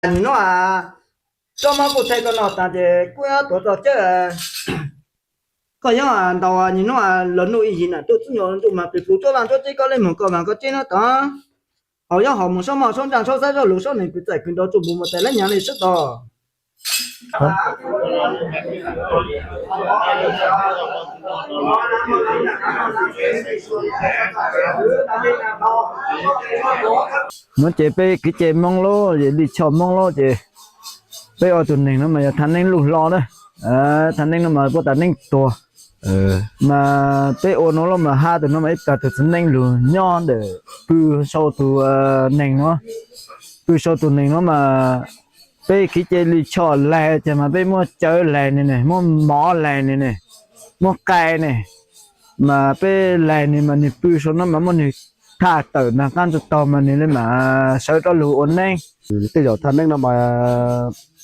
Nim no tsob mob kuj thaij koj noj tas ces kuj yuav tuav txoj cawb. Koj yuav ntaus nim no los nuj ib yig nam tuj txub nyuag ntuj mas plis plus cuab vaj cuab teb koj lej moog koj vaag koj teb nub tod. Haus yuav haus moog sab moj sab ntsaj sab xaib sab lug sab neeg pw txaij pw nrau tsuj npus mus tais lab nyav li sab tod. Nuav ces peb kev cai Moob lub, lij choj Moob lub ces peb ua tug neeg no mas yog thaj neeb luj hlo na. Thaj neeb no mas puab tas neeb tuag. Mas peb ua nuav lub mas hab tug no mas ib tag tug txiv neeb lug nyob ntawm pw sau tug neeg nuav, pw sau tug neeg nuav mas peb kev cai lij choj laig ces mas peb muab cawv laig ni ne, muab mov laig ni ne, muab qai ne, mas peb laig ni mas nwg pw sau nuav mas muab nwg thaj tawm nraag qaab ntug taug mas nwg le mam sawv rov lug ua neeb. Tej zaum thaj neeb no mas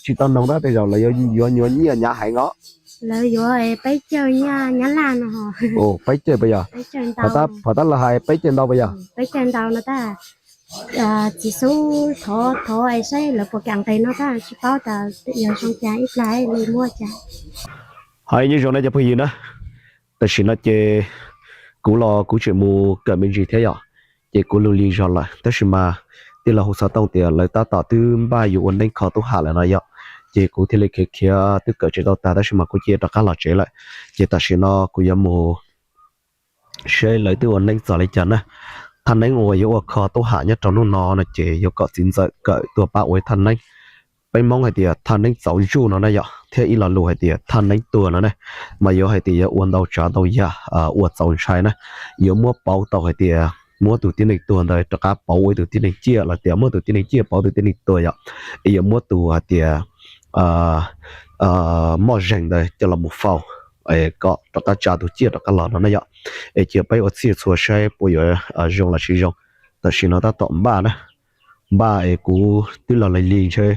tsis tau noog na, tej zaum lawv yuav nyuav nyiaj nyav heev os. Lawv yuav peb caug nyiaj Nyab Laj no. Peb caug puas yog? Phov tab lawv hais peb caug ntau puas yog? Peb caug ntau no tab. Txiv xub thov thov saib lawv puas kam nqis no tab, tsis paub tas yog zoo cas ib plag li muab cas. Hais nyob zoo na cov phooj ywg na, tam sim no ces kuv los kuv tseem mus kawm me ntsis thiab yom, ces kuv lug lig zog lawm tab sis mas tij laug hu xov tooj tias lawv tab tom twb npaj yuav ua neeb kho tub ham lawm no yom, ces kuv thiaj li khiav khiav twb kawm tsis tau tag tab sis mas kuv cia rov qab los tsev lawm, ces tam sim no kuv yuav mus seb lawv twb ua neeb txog li cas na. Thaj neeb uas yuav ua kho tub ham nyob rau hnub no no ces yuav kom txiv ntxawm kawm tuaj pab ua ib thaj neeb. Peb Moob hais tias thaj neeb txaus ntsuj no na yom, thiab ib lo lus hais tias thaj neeb tuag no na, mas yuav hais tias yuav ua ntau tsav ntau yam ua txaus ntshai na. Yuav muab pauv tau hais tias muab tus tib neeg tuag ntawd rov qab pauv ua ib tug tib neeg ciaj los tias muab tus tib neeg ciaj pauv tus tib neeg tuag yom, es yuav muab tus hais tias moj zeeg ntawd coj los mus faus kom rov qab tsa tus ciaj rov qab los no na yom. Es cia peb ua txhij txhua saib puas yuav zoo los tsis zoo. Tam sim no tab tom npaj na, npaj es kuv twb los lig lig ntshe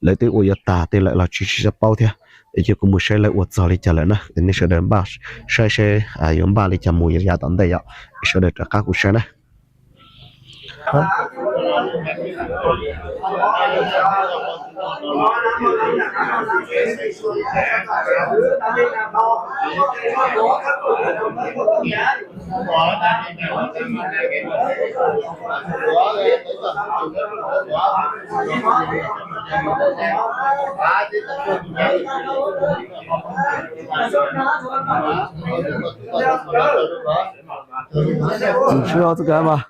lawv twb ua yuav tag tej lawm los tsis tsis tau paub thiab. Es cia kuv mus saib lawv ua txog li cas lawm na, nej sawv daws npaj saib seb yuav npaj li cas mus yav tom ntej yom, sawv daws rov qab kuv saib na. Tsis txhob kawg mas.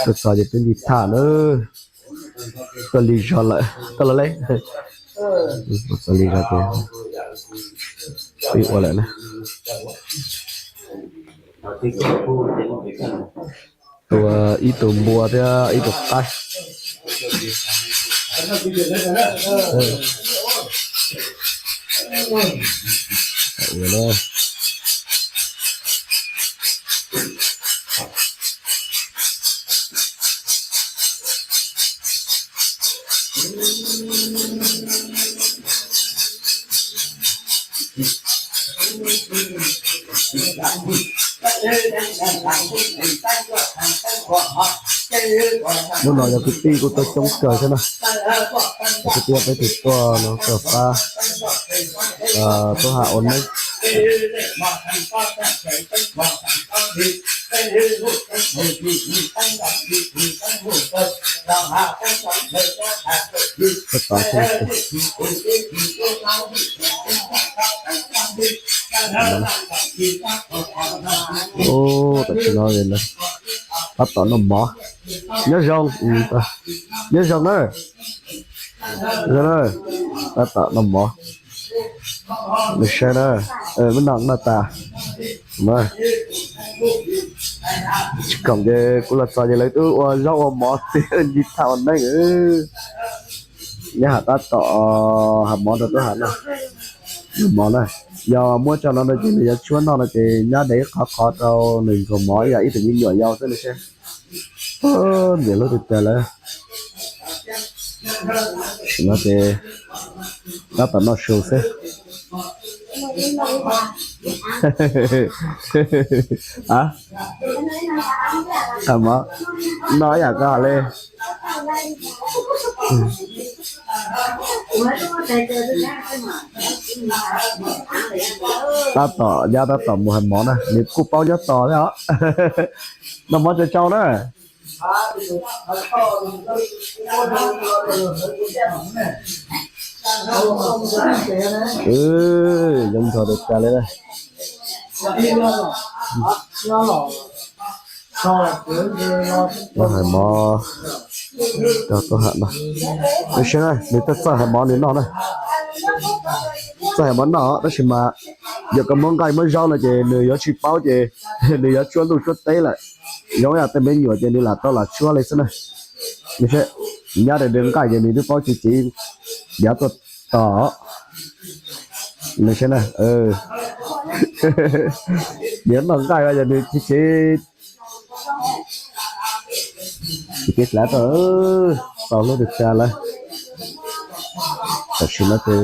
Tuaj txog ces peb nti tham na. Tuaj lig zog lawm, tuaj los leb. Tuaj txog lig zog ces peb ua lawm na. Tua ib tug npua thiab ib tug qaib. Hnub no yog kwv tij kuj tuaj coob kawg thiab na. Kwv tij peb tus tuaj no tuaj pab tub Ham ua neeb. Tam sim no tab tom noj mov. Nyob zoo, nyob zoo na. Tab tom noj mov. Nws saib na, me no noj tas. Tsis khoom ces kuv los txog ces lawv twb ua zaub ua mov tiag, nti tham ua neeb. Nyob hab tab tom hab mov rau tub Ham na. Mov na, yog muab tso no no ces nws yuav tshuab noj no ces nyob de ib qhov qhov rau nws nkaus mov ib yam ib tug me nyuam yau xwb no seb. Ntiav lub twg tag lawm. No ces tab tom noj su xwb. Qhov mov. No ib yam koj hais li. Tab tom, yog tab tom mus hais mov na, nws kuj paub nyob tos thiab os. Noj mov tsau tsau na. Zoo nrog tas li na. Hais mov rau Tub Ham no. Nws txawj txawj hais mov nws noj na. Txawj hais mov noj tab sis mas yog koj muab nqaij muab zaub no ces nws yuav tsis paub ces nws yuav tsuab ntuj tsuab teb lawm. Zoo yam tej me nyuam ces nws lam tau lam tsuab li xwb na. Nws seb, nyab daim nqaij ces nws twb paub tsis txiv yav tuaj tos. Nws seb na, nws noj nqaij yog nws tsis txiv tsis txiv hlav rau tau lub tw tsa lawm. Tam sim no ces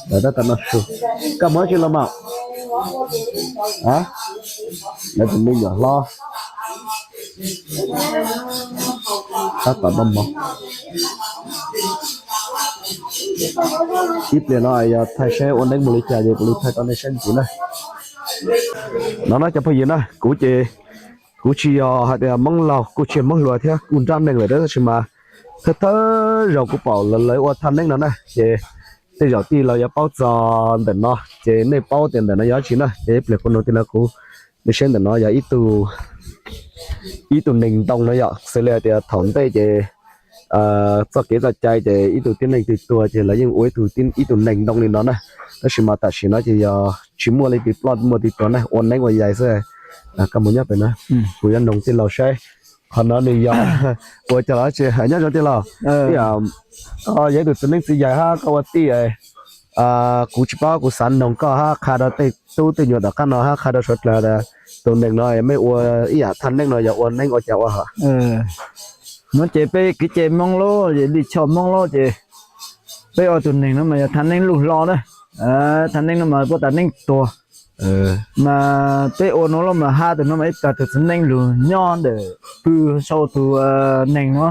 lawv tab tom noj su. Koj mus dab tsi los mas? Lawv tus me nyuam hlob tab tom noj mov. Ib pliag no yog thaij saib ua neeb mus li cas ces kuv li thaij rau nej saib ntxiv na. No na cov phooj ywg na, kuv ces kuv tsis yog hais tias Hmoob Lauj, kuj tsis yog Hmoob Hluas thiab, kuj nrab neeg lawm tab sis mas thawj thawj zaus kuv pom lawv ua thaj neeb no na ces tej zaum tij laug yuav paub txog ntawm no ces nej paub tias ntawm no yog dab tsi na ces ib pliag kuv nug tij laug kuv, nej saib ntawm no yog ib tug nees ntoo no yom, xws li hais tias thaum ntej ces txoj kev txoj cai ces ib tug tib neeg twg tuag ces lawv yeej ua ib tug nees ntoo li no na. Tab sis mas tam sim no ces yog tsis muaj leej twg ploj muaj twg tuag na, ua neeb ua yaig xwb. Koj mus nyob pem na, kuv yuav nug tij laug saib qhov no nws yog ua cas los tsis nyob zoo tij laug. Yog ib tug txiv neeb txiv yaig hab koj ua tij, kuv tsis paub, kuv xav nug koj hab qha rau tej tub tej nyuam tom qab no hab qha rau sawv dlawg tas tus nees no mej ua ib yam thaj neeb no yog ua neeb ua cas ua hom? No ces peb kev cai Moob Lauj, li choj Moob Lauj ces peb ua tus nees no mas yog thaj neeb lug hlo na. Thaj neeb no mas puab tas neeb tuag. Mas peb ua no los mas hab tus no mas ib tug txiv neeb lug nyob ntawm pw sau tus nees no,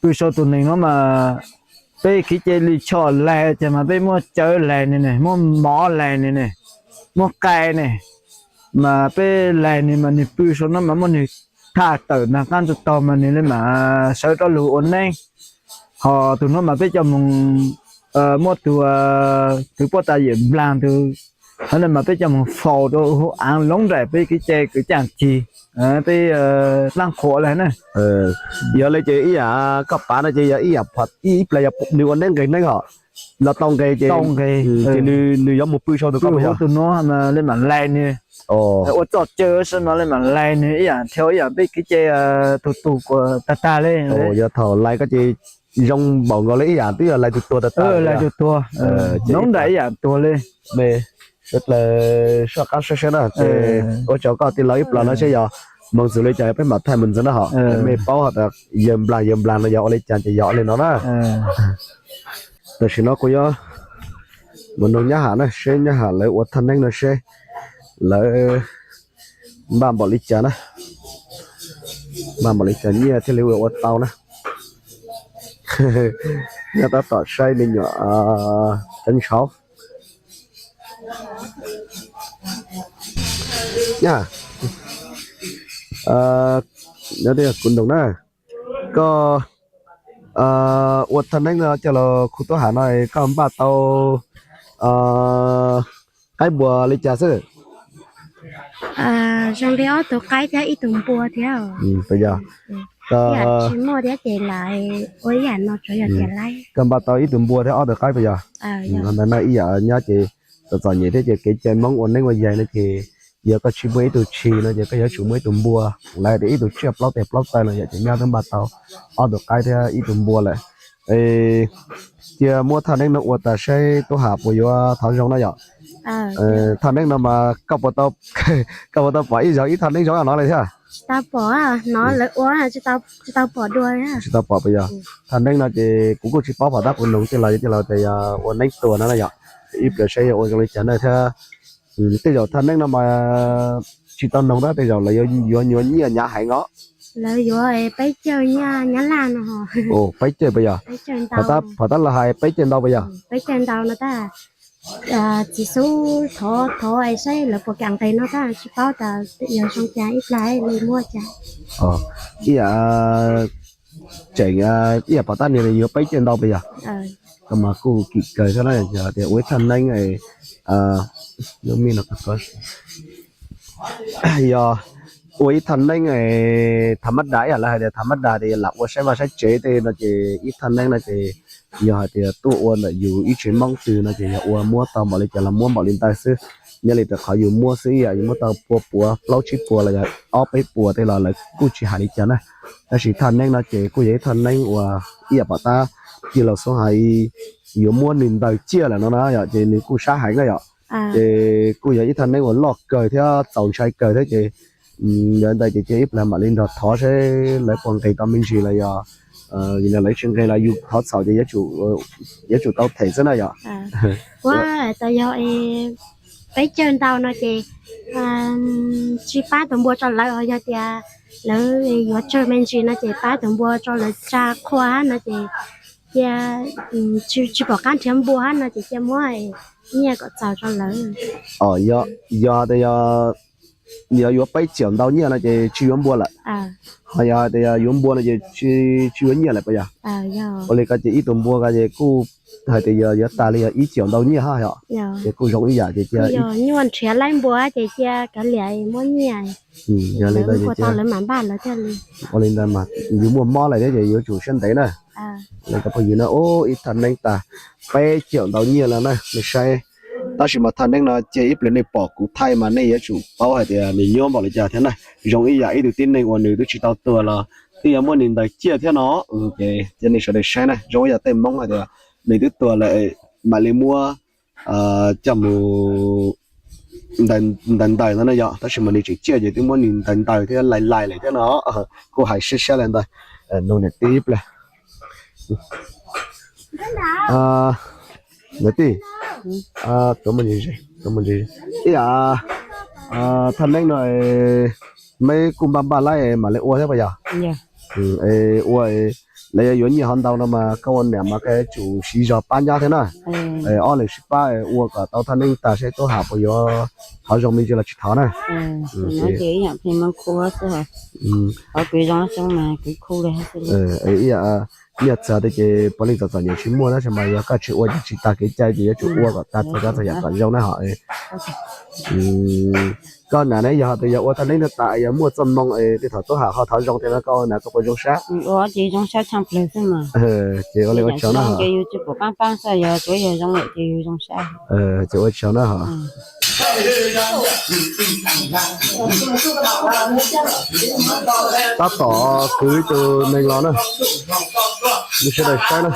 pw sau tus nees no mas peb kev cai li choj laig ces mas peb muab cawv laig ni ne, muab mov laig ni ne, muab qai ne, mas peb laig ni mas nwg pw sau no mas muab nwg thaj tawm nag qaab tug taug mas nwg li mam sawv rov lug ua neeb. Ho tus no mas peb coj moog muab tus, tus puab tas yawm nplaag tus, hov le mas peb coj moog faus rau hauv aav loob nraim peb kev cai kwv caaj cig, peb dlaab qhuam le na. Yog le ces ib yam koj pav no ces yog ib yam, ib plag yog nws ua neeb nqes neeb hom, los tau nqes ces, ces nws yuav moog pw sau tus ko, tus no le mam laig nwg, ua txoj cawv sab no le mam laig nwg ib yam, dhau ib yam peb kev cai tug tug tag tag le. Yog thaum laig ko ces zoo npaum nkaus le ib yam twb yog laig tug tuag tag tag, laig tug tuag, loob nraim ib yam tuag le. Sawv dlawg soj qaab saib saib na, ces ua tsaug koj tij laug ib plag no seb yog moog txug le cas peb mam thaij moog ntxiv na hom, mej paub hov tas yawg nplaag yawg nplaag no yog ua le cas ces yog ua le no na. Tam sim no kuv yuav mus nug nyab ham na, seb nyab ham lawv ua thaj neeb no seb lawv npaj npaum li cas na, npaj npaum li cas nyiaj thiaj li ua tau na. Nyob tab tom saib me nyuam ceeb tshauv. Nyab, kuv nug na, koj ua thaj neeb no coj los khu tuab ham no koj npaj tau qaib npua li cas xwb? Zoo li ob tug qaib thiab ib tug npua thiab. Yog, tsis muaj thiab ces lam ua ib yam no tsuav yog tias laib. Koj npaj tau ib tug npua thiab ob tug qaib puas yog? Ntawd no ib yam nyab ces txom txom nyem thiab ces kev cai Moob ua neeb ua yaig no ces yog koj tsis muaj ib tug tshis no ces koj yuav tsum muaj ib tug npua, lawv tias ib tug tsiaj plaub teg plaub taw no yom, ces nyab twb npaj tau ob tug qaib thiab ib tug npua lawm. Cia muab thaj neeb no ua tas saib tub ham puas yuav thov zoo na yom. Thaj neeb no mas koj puas tau pom ib zaug ib thaj neeb zoo no li thiab? Tsis tau pom, lawv ua tsis tau pom dua. Tsis tau pom puas yog? Thaj neeb no ces kuv kuj tsis paub pom tab kuv nug tij laug, tij laug tias yog ua neeb tuag no na yom. Ib pliag saib yog ua zoo li cas na thiab. Tej zaum thaj neeb no mas tsis tau noog tab tej zaum lawv yuav nyuav nyiaj hnyav heev os. Lawv yuav peb caug nyiaj Nyab Laj no. Peb caug puas yog? Phov tab los hais peb caug ntau puas yog? Peb caug ntau no tab. Txiv xub thov thov saib lawv puas kam nqis no tab, tsis paub tas yog zoo cas ib plag li muab cas. Ib yam tseem ib yam phov tab ni yuav peb caug ntau puas yog? Koj mas kuj kim kawg thiab na, yog tias ua ib thaj neeb, yog ua ib thaj neeb thav mab das, ib yam lawv hais tias thav mab das tias lam ua saib vaj saib tsev tej no ces ib thaj neeb no ces yog hais tias tuaj ua ntawm yus ib tsev Hmoob twg no ces yog ua muab tau npaum li cas los muab npaum li ntawd xwb. Nyob li rau qhov yus muab xwb, ib yam yus muab tau pua puav plaub tsib puas los yog ob peb puas tej los lawv kuj tsis hais li cas na. Tab sis thaj neeb no ces kuj yog ib thaj neeb uas ib yam pom tab, tij laug xub hais yuav muab nws ntaws ciaj lawm no na yom, ces nws kuj sab heev na yom. Ces kuj yog ib thaj neeb uas loj kawg thiab txaus ntshai kawg thiab ces yog ntawd ces cia ib plag mam li nrog thov seb lawv puas nqis tau me ntsis los yog lawv tsis nqis los yus thov txhaum ces yuav tsum tau them xwb na yom. Ua tas yog peb caug ntau no ces tsis pab tus npua tso lawv, yog tias lawv yuav tsawg me ntsis no ces pab tus npua tso lawv tsa qhua hab no ces cia tsis pom qab nrhiav npua hab no ces cia muab nyiaj kom txaus tso lawv. Yog tias yog yuav peb caug ntau nyiaj no ces tsis yuav npua lawm. Ho yog tias yog yuav npua no ces tsis yuav nyiaj lawm puas yog? Ua li ko ces ib tug npua ko ces kuj hais tias yog yuav tas li yog ib caug ntau nyiaj hab yom. Ces kuj zoo ib yam ces cia nyuaj nrhiav laib npua ces cia kav liam muab nyiaj. Yog li ntawd ces cia lawv mam npaj lawv thiaj li. Ua li ntawd mas yus muaj mob lawm thiab ces yuav tsum siab ntev na. Li ko phooj ywg na, ib thaj neeb tas peb caug ntau nyiaj lawm na nej saib. Tab sis mas thaj neeb no ces ib pliag nej pom kuv thaij mas nej yuav tsum paub hais tias nws nyuaj npaum li cas thiab na. Zoo ib yam ib tug tib neeg uas nws twb tsis tau tuag los twb yuav muab nws ntaws ciaj thiab no. Ces cia nej sawv daws saib na, zoo ib yam tej Hmoob hais tias nws twb tuag lawm mam li muab coj mus ntaws ntaws no na yom, tab sis mas nws tseem ciaj ces twb muab nws ntaws ntaws thiab lais lais lawm thiab no. Kuj hais siab siab li ntawd. Nug niam tij ib pliag. Niam tij, ib yam thaj neeb no meb kuj npaj npaj laib mam li ua thiab puas yog? Ua, lawv yuav yuav nyiaj hov ntau no mas koj ua niam mas koj yuav tsum siv zog pab nyab thiab na. Ob leeg sib pab ua kom tau thaj neeb tag seb Tub Ham puas yuav thov zoo me ntsis los tsis thov na. Ib yam nyiaj txiag tias ces puav leej txom txom nyem tsis muaj tab sis mas yog koj tsis ua ces tsis tag kev cai ces yuav tsum ua kom tag txhua tsav txhua yam kom zoo na ho. Koj nam ne yog tias yog ua thaj neeb no tas yog muaj txoj moo es tej thaum Tub Ham ho thov zoo thiab no koj ua nam koj puas zoo sab? Ces ua li ua tsaug na. Ces ua tsaug na ho. Tab tom kwv ib tug neeg los na, nej sawv daws saib na.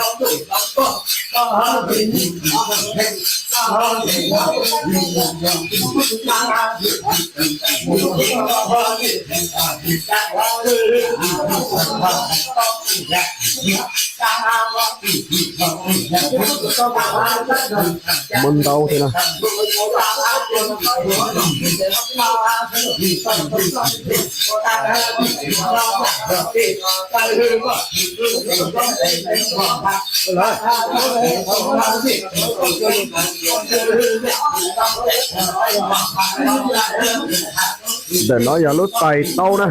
Muaj ntau thiab na. Ntawm no yog lub tais taub na.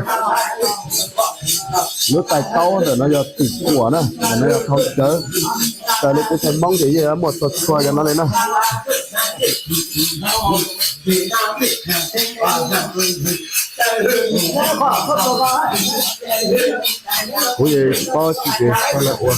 Lub tais taub ntawm no yog twm kuam na, ntawm no yog thau cawv. Raws li peb txhua Hmoob ces yeej muaj txhua txhua cov no li na. Kuv yeej tsis paub tsis tias koj lawv ua.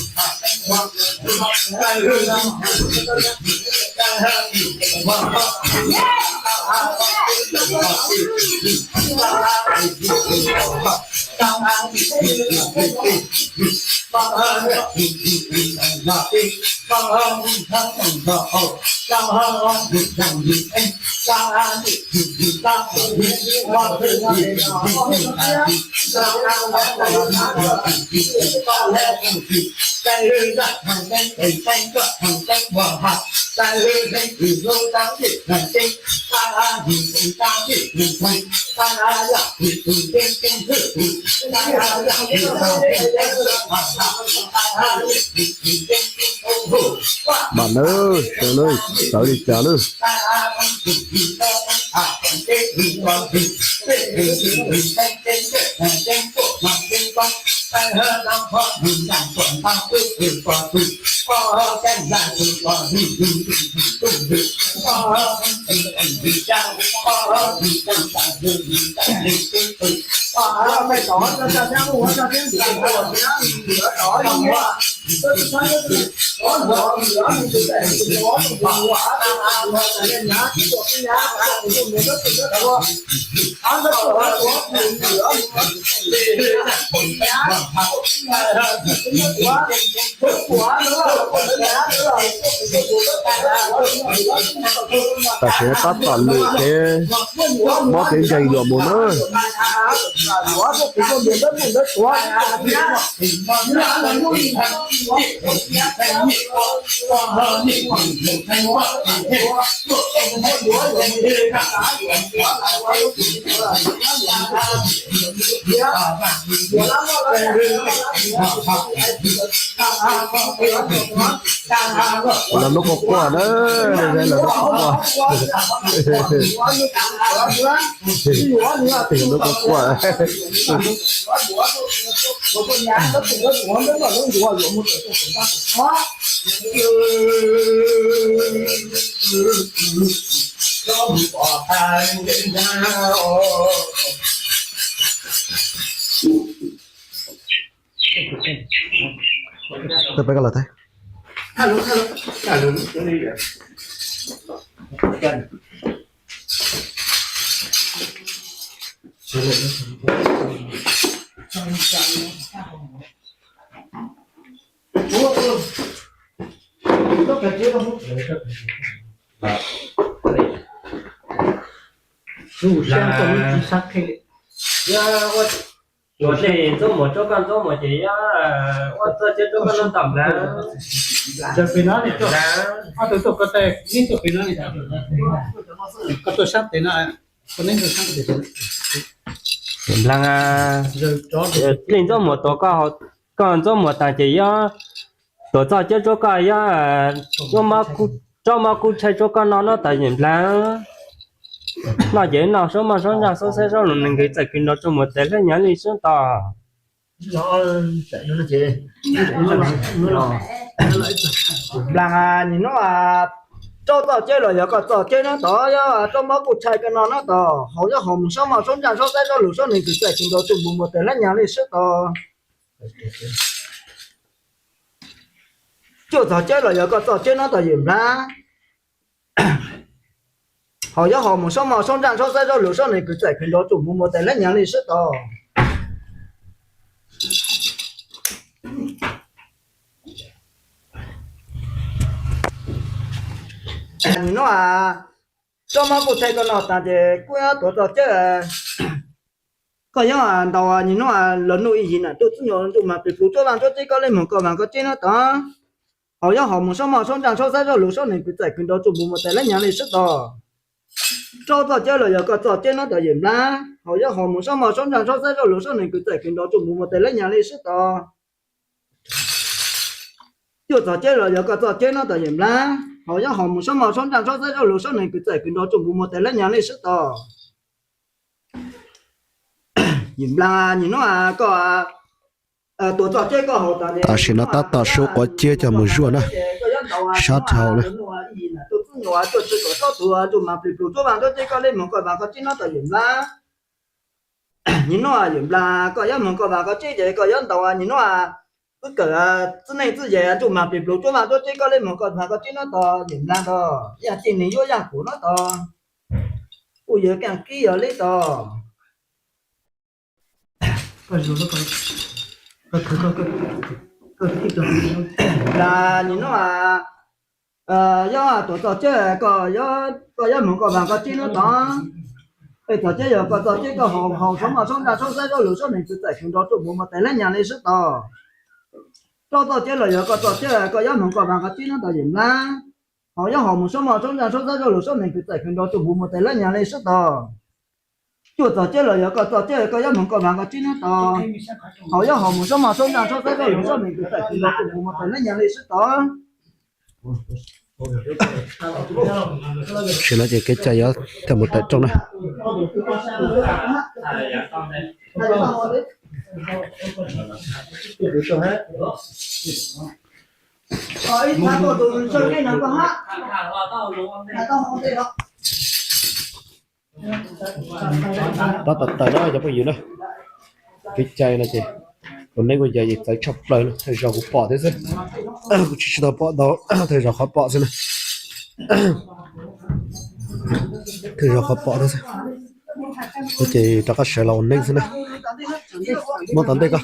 Mam nawb, sawv li cas nawb? Tam sim no tab tom lwm kev mob kev nkeeg yuav mus na. Los lub quaj quaj na, los lub quaj quaj. Lub quaj quaj. Peb koj los thiab. Ua ntej Ntxooj Muas rub koj, Ntxooj Muas ces yog ua txoj ceb rub koj noj tom Nplhav. Nplhav, Ntxooj Muas tuav koj, koj Ntxooj Muas tas ces yog tuav txoj ceb rub koj, yog rub mob kub tshaib rub koj noj noj tom yim Nplhav. Noj ces noj, saub moj saub ntsaj saub xaib saub lus nees kwv txawm kwv nrov tsuj mus tes hlab nyav li sab tod. Nplhav, nim no rub txoj ceb los yog koj txoj ceb nyob tod, yog rub mob kub tshaib koj noj noj tod, haus yog haus mus saub moj saub ntsaj saub xaib saub lus saub nees kwv txawm kwv nrov tsuj mus tes hlab nyav li sab tod. Cuaj txoj ceb los yog koj txoj ceb nyob tod yim Nplhav. Haus yog haus mus saub moj saub ntsaj saub xaib saub lus saub nees kwv txawm kwv nrov tsuj mus tes hlab nyav li sab tod. Nim no rub mob kub tshaib koj noj tas ces kuj yog tuav txoj ceb, koj yog ntaus nim no los nuj ib yim nam tuj txub nyuas ntuj mas plis plus tsuab vaj tsuab ceb koj li moog koj vaam koj ceb nyob tod. Haus yog haus mus saub moj saub ntsaj saub xaib saub lus saub nees kwv txawm kwv nrov tsuj mus tes hlab nyav li sab tod. Rub txoj ceb los yog koj txoj ceb nyob tod yim Nplhav. Haus yog haus mus saub moj saub ntsaj saub xaib saub lus saub nees kwv txawm kwv nrov tsuj mus tes hlab nyav li sab tod. Cuaj txoj ceb los yog koj txoj ceb nyob tod yim Nplhav. Haus yog haus mus saub moj saub ntsaj saub xaib saub lus saub nees kwv txawm kwv nrov tsuj mus tes hlab nyav li sab tod. Yim Nplhav, nim no koj tuav txoj ceb koj haus tas ces tam sim no tab tom suav quav ciab coj mus zuaj na, sab dhau na. Tuaj txub nyuas tuaj tsi tuam saub tuag ntuj mas plis plus tsuab vaj tsuab ceb koj li moog koj vaam koj ceb nyob tod yim Nplhav. Nim no yim Nplhav koj yuav moog koj vaam koj ceb ces koj yuav ntaus nim no txwb kawm txwb neej txwj yam ntuj mas plis plus tsuab vaj tsuab ceb koj li moog koj vaam koj ceb nyob tod yim Nplhav tod, yaj ceej neeg yuav yaj kuam nyob tod, kuj yog kaaj kib yog li tod. Nim no yog tuav txoj ceb, koj yuav moog koj vaam koj ceb nyob tod. Peb txoj ceb yog koj txoj ceb koj haus, haus saub moj saub ntsaj saub xaib saub lus saub nees kwv txawm kwv nrov tsuj mus tes hlab nyav li sab tod. Rub txoj ceb los yog koj txoj ceb, koj yuav moog koj vaam koj ceb nyob tod yim Nplhav. Haus yob haus mus sab mos sab ntsaj sab xab zaj lus sab meem kws txawm kws nrov tus npuv mus tes lab nyas li sab tod. Cuaj txog ciaj los yog koj txog ciaj koj yob moog koj vaag koj tsib nub tod. Haus yob haus mus sab mos sab ntsaj sab xab zaj lus sab meem kws txawm kws nrov tus npuv mus tes lab nyas li sab tod. Tam sim no ces kev cai yuav tawm mus tawm rooj na. Tab tom tawm na cov phooj ywg na. Kev cai no ces ua neeb ua yaig yeej txawv tshaj plaws na, thawj zaug kuv pom thiab xwb. Kuv tsis tsis tau pom ntau, thawj zaug qhov pom xwb na. Thawj zaug qhov pom thiab xwb. Ces rov qab sawv los ua neeb xwb na. Muab tom ntej koj.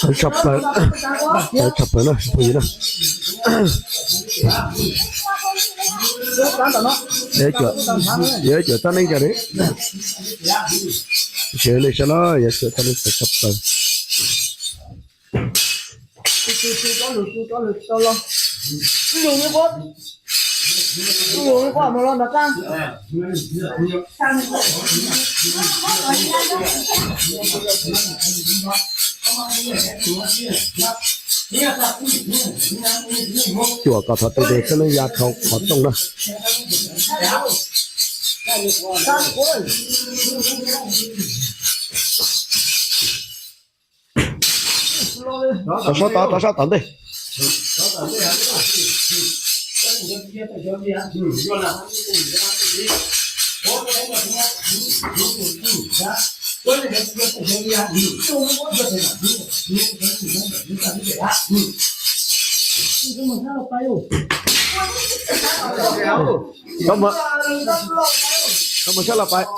Txawv tshaj plaws, txawv tshaj plaws na phooj ywg na. Yog ib cuam txhab neeb cov, tsis yog nej saib los yog ib cuam txhab neeb txawv tshaj plaws. Cuam kom txhob tau tes txhab neeb ya dhau qhov rooj na. Rov sab tod, rov sab tom ntej. Tau mus sab los pais.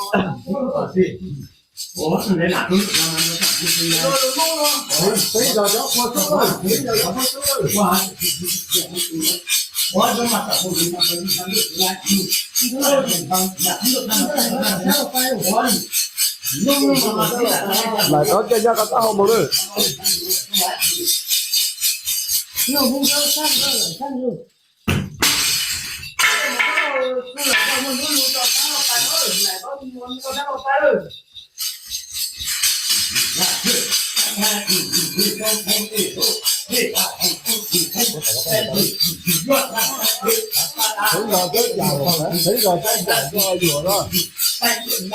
Lawm tod, caij zaj koj tab hau mus lawm. Xeev zos cov yam, xeev zos cov yam yuam no. Xeev zos cov qhua xyoob.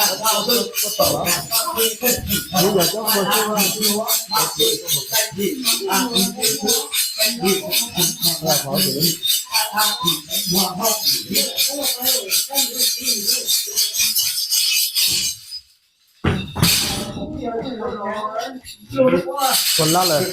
Ua lab lawm.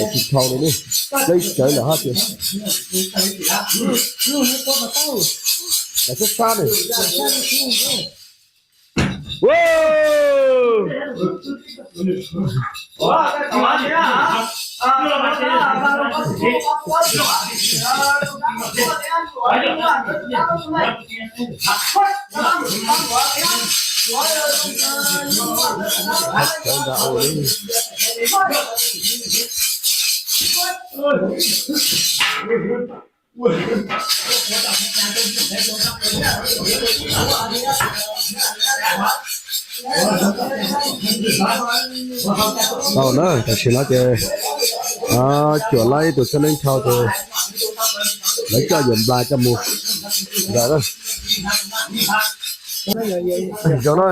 Tsis dhau li ne, lawv sawv lawm hab tias. Lawv sab sab ne. Tau na, tam sim no ces cuam lawv ib tug txiv neej dhau ces lawv coj yuav nplas coj mus. Zoo na,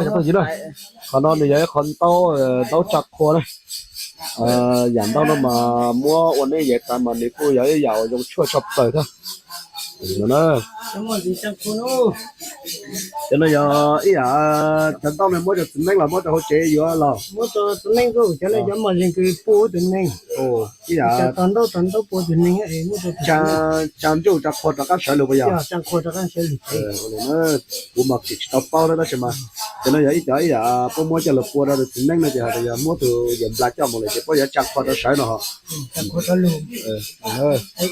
qhov no nws yog ib qhov ntaub, ntaub tsa qhua na. Yam ntaub no mas muab ua neeb yav tas mas nws kuj yog ib yam uas zoo tshuaj tshaj plaws thiab. Cov no yog ib yam, cov ntaub no muab rau txiv neeb los muab rau hauv tsev yuav los? Muab rau txiv neeb, cov no cov mos zees kws puab tus neeg. Ib yam tsa ntuj tsa qhua rov qab sawv lug puas yog? Kuv mas tsis tau paub na tab sis mas cov no yog ib cov ib yam puab muab coj los pua rau tus txiv neeb no ces hais tias yog muab tus yuav nplas coj mus lawm ces puab yuav tsa qhua rov sawv no ho.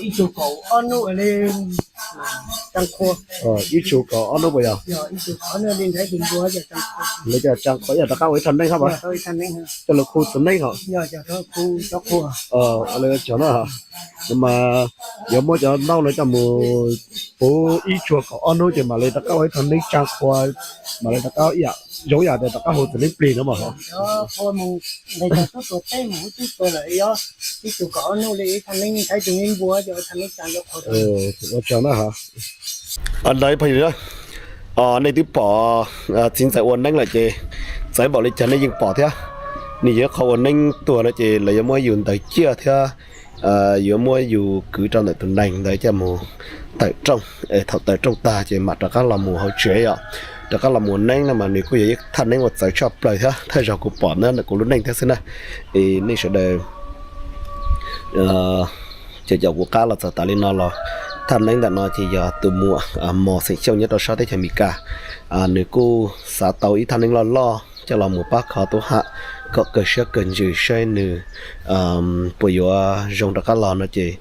Ib tsug kaum ob hnub puas yog? Lawv coj tsa qhua ib yam rov qab ua ib thaj neeb hab mas coj los khu txiv neeb ho. Lawv cog no mas yuav muab cov ntaub no coj mus puv ib tsug kaum ob hnub ces mam li rov qab ua ib thaj neeb tsa qhua, mam li rov qab ib yam zoo ib yam tias rov qab hu txiv neeb plig no mas ho. Ua tsaug na ho. Ntawd phooj ywg, nej twb pom txiv ntxawm ua neeb lawm ces txawv npaum li cas nej yeej pom thiab. Nws yog ib qho ua neeb tuag no ces lawv yuav muab yus ntaus ciaj thiab yuav muab yus kwv rau ntawm tus neeg ntawd coj mus tawm rooj. Thaum tawm rooj tag ces mam rov qab los mus hauv tsev yom. Rov qab los mus ua neeb no mas nws kuj yog ib thaj neeb uas txawv tshaj plaws thiab thawj zaug kuv pom na ntawm kuv lub neej thiab xwb na. Es nej sawv daws ces caum kuv qab los txog tas li no los, thaj neeb ntawm no ces yog tus muam Mos xeem Xyooj nyob rau sab teb chaws Amelikas, nws kuj xav tau ib thaj neeb loj loj coj los mus pab kho tub ham kom kawg siab kawg ntsws saib nws puas yuav zoo rov qab los no ces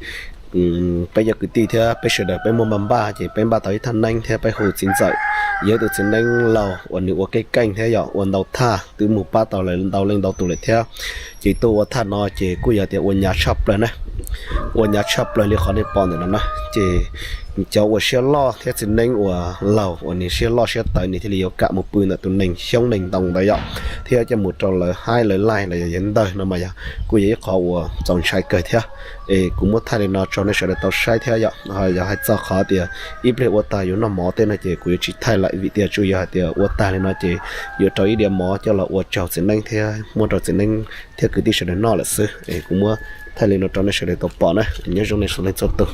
peb cov kwv tij thiab peb sawv daws peb muaj npaj npaj ces peb npaj tau ib thaj neeb thiab peb hu txiv ntxawm. Yog ib tus txiv neeb laus uas nws ua keej keej thiab yom, ua ntau thaj twb mus pab tau lawv ntau leej ntau tus lawm thiab. Ces tuaj ua thaj no ces kuj yog tias ua hnyav tshaj plaws na, ua hnyav tshaj plaws li qhov nej pom ntawm no na. Ces cov uas siab loj thiab txiv neeb uas laus uas nws siab loj siab tawv nws thiaj li yuav kam mus pw ntawm tus neeg xyoob neeg ntoo ntawd yom, thiab coj mus rau lawv haib lawv laig los yog yawg ntawg no mas yog kuj yog ib qhov uas txaus ntshai kawg thiab. Es kuv muab thaij li no tso nej sawv daws tau saib thiab yom. Yog hais txog qhov tias ib pliag ua tag yuav noj mov tej no ces kuv yuav tsis thaij lawm vim tias tsuas yog hais tias ua tag li no ces yuav rau ib diav mov coj los ua tsaug txiv neeb thiab muab rau txiv neeb thiab kwv tij sawv daws noj lawm xwb. Es kuv muab thaij li no rau nej sawv daws tau pom na. Nyob zoo nej sawv daws txhua tus.